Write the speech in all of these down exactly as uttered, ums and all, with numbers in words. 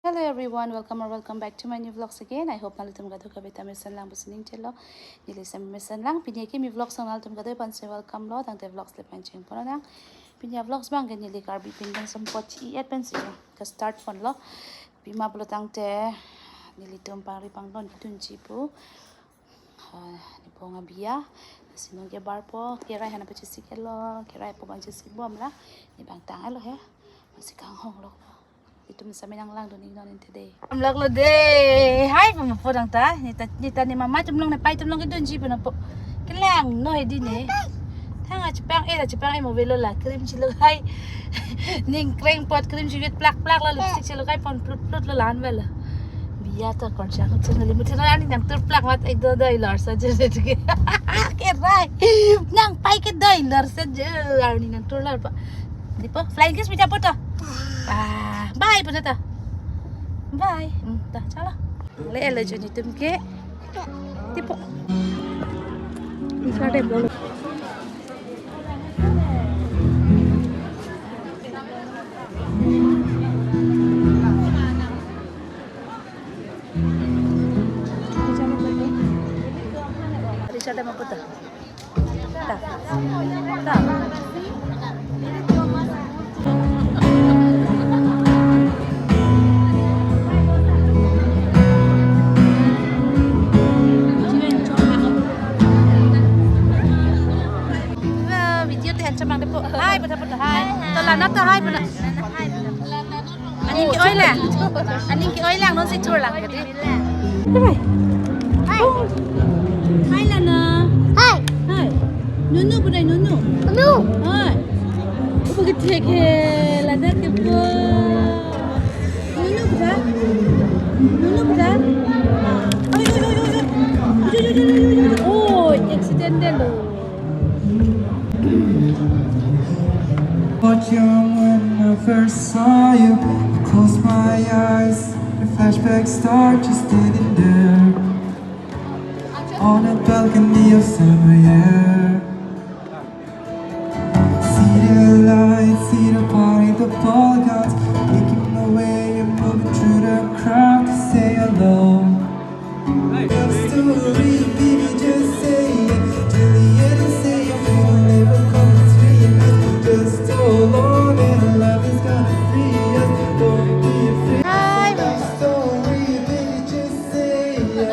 Hello everyone, welcome or welcome back to my new vlogs again. I hope nanglitum kadokave ta mesen lang pusi ning chelo. Neli same mesen lang. Pini akimi vlogs along nanglitum kadokave aphansi welcome lo. Tangte vlogs le pangchengpon nang. Pini avlogs abang ke neli Karbi pen kan sempot chi-et pensi ke start ponlo. Pima pulo tangte nelitum pangri pangdon kidunji pu. Ah, ne pong abiya, si nong ke barpo, kerai hana pachisi kelo, kerai po bang chisi bom la, ne bang tang alo he, masih kanghong lo. Itum sami nang langdun iknon inte dei. Am lak lo dei, hai pama po dang ta, ne ta, ne ta ne mama atum along ne pai atum along kidunji puna po. Kelang no he di ne. Thang a chipang e, a chipang e mo velo la, cream chilo hai. Ning kreng pot cream chivit plak plak lo, lipstick chilo kai pon plut plut lo lan velo. Biya ta kon chang chang limit na ani nang tur plak mat ek do do ilor sa je je ke. Kerai. Nang pai ke do ilor sa je ani nang tur lar pa. Di po flying kiss pita po to. Ah, bye puna ta. Bye. Hmm, ta chala. Le ele jo netum ke. Di po. Bisa deh. Richard mau putar. Ta. Ta. Wah, video te ancham mang depo. Hai, puna puna hai. To lana to hai puna. Aning ke-oi lang. Aning ke-oi lang non si chur lang ke di. Hai. Hai. Hai lana. Hai. Hai. Nunu puna nunu. Nunu. Hai. Upa ke thek he lana ke po. Nunu puna. Nunu puna. Oi oi oi oi. Oi, accident de lo. But young when I first saw you, I close my eyes, the flashbacks start just standing there. On a balcony of summer air. See the lights, see the party, the ball goes, making my way and moving through the crowd to say hello. Love story, baby, just say it. Juliet and say it, we will never come between us. Just hold on and love is gonna free us. Don't be afraid. Hi. Love story, baby, just say it.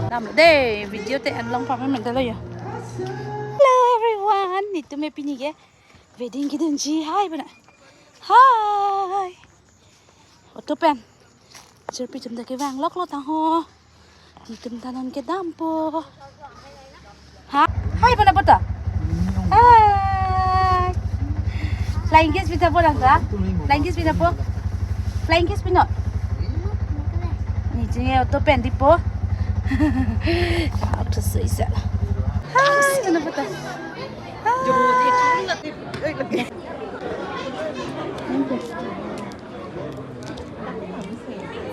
Dam de video te an long pame men dalo ya. Hello everyone, netum pini ke wedding kidunji hai puna. Hai. Auto pen. Chirpi atum ta kevang lok lo tang ho. Netum ta non kedam po. Ha? Hai puna puta. Hai. Flying kiss pita po lang ta. Flying kiss pita po. Flying kiss pino. Ni jinge auto pen di po. Auto sui sa. Hai puna puta. Hai.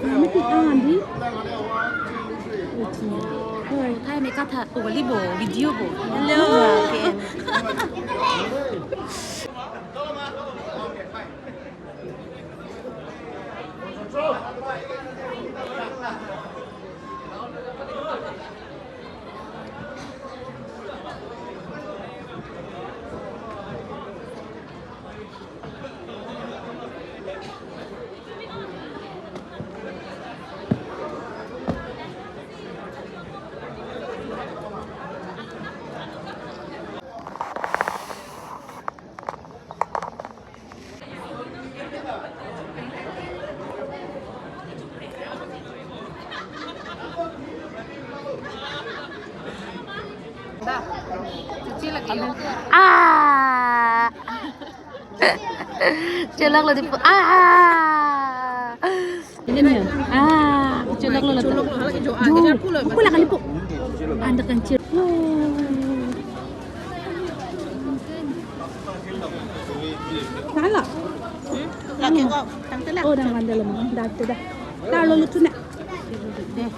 Mama tik an di. Oi, thai me katha o libo video bo. Hello. Okay. Ah. Cholok lo di po. Ah, ah. Ini nih. Ah, cholok lo. Cholok lo, halagi jo, ah, jo, kejar pulo, aku lah kali po. Anda kan cir. Salah. Hmm? Lagi kok, tang telak. Oh, dah mandal lo, dah tu dah. Dah lo lucu nak. Deh.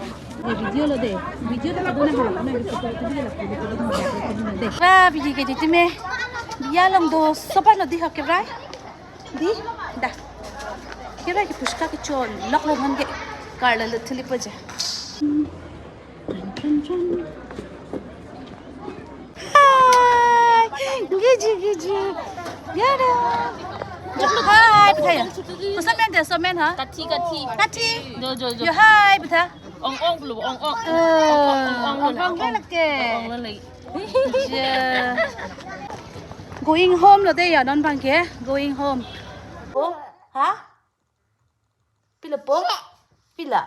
Dei video lo dei. Video ta kadona hala, na video ta kadona hala, video ta kadona hala, dei. Wah, video ke jiti me. Biya along do sopa no di hok kebrai. Di, dah. Kira ke pushka kechon, lok le man ke car le lut thili paja. Hi, giji giji. Yada. Hi, bethaya. Koson men de, koson men ha? Kathi, kathi. Kathi. Jo, jo, jo. Yo, hi, betha. Ong ong pulo, ong ong. Eh, ong ong, ong ong, ong ong lake. Ong ong lake. Ja. Going home lo de ya, non bang ke. Going home. Oh, ha? Pila po? Pila?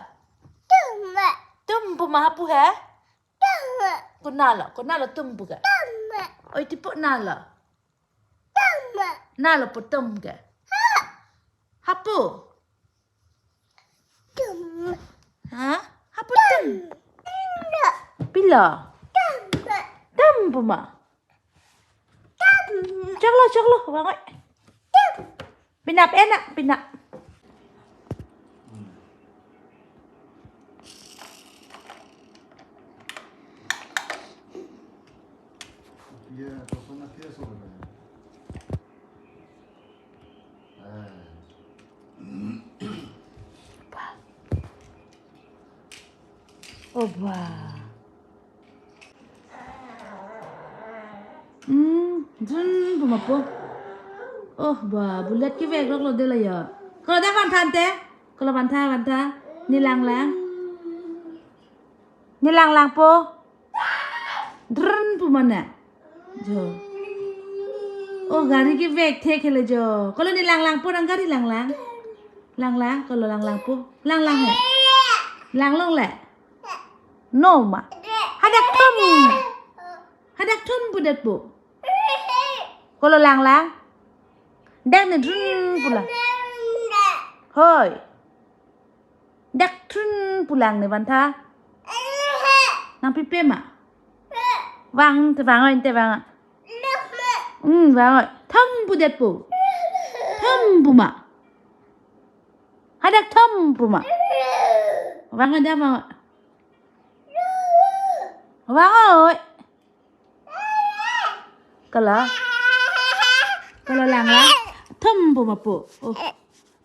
Tum. Tum pu ma, hapu he? Tum. Konat lo, konat lo tum pu ke? Tum. Oi, tipo nat lo. Tum. Nat lo po tum ke? Ha. Hapu. Tum. Ha? Hapu tum. Tum. Pila? Tum. Tum pu ma. Tum. Choklo, choklo, vang oi. Tum. Penap, enak, penap. Oh, bah. Hmm, jun pu ma po. Oh, bah, bullet kevek lok lo de la ya. Kolo dak van tha ante. Kolo van tha, van tha. Ne lang lang. Ne lang lang po. Drun pu ma ne. Jo. Oh, gari kevek thek hele jo. Kolo ne lang lang po, nang gari lang lang. Lang lang, kolo lang lang po. Lang lang he. Lang long le. No ma. Hadak thum. Hadak thum pu det po. Kolo lang lang. Dak ne drun pu lang. Hoi. Dak drun pu lang ne van tha. Nangpipe ma. Vang te, vang oi te, vang. Hmm, vang oi. Thum pu det po. Thum pu ma. Hadak thum pu ma. Vang oi da, vang oi. Vang oi. Kolo. Kolo lang lang. Thum pu ma po. Oh.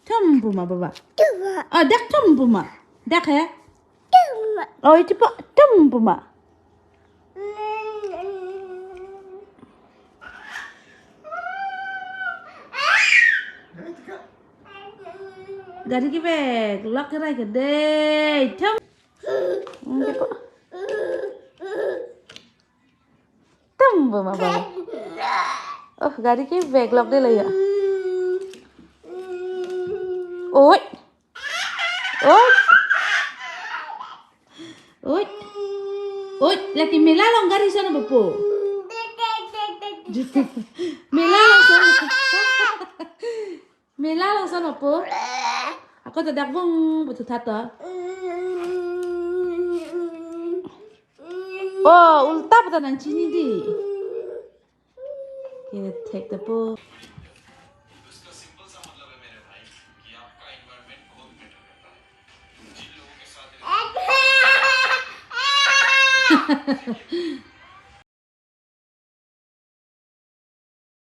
Thum pu ma, baba. Tum. Oh, dak thum pu ma. Dak he? Tum. Oh, iti po thum pu ma. Gari kevek lok kerai ke dei. Thum. Hmm, iti po. Tum pu ma bang. Oh, gari kevek lok de la ya. Oi. Oi. Oi. Oi, lake mela along gari ason po. Mela along ason. Mela along ason po. Ako ta dak vung putu tha to. Oh, ulta puta nangchini dei. Kethek ta po.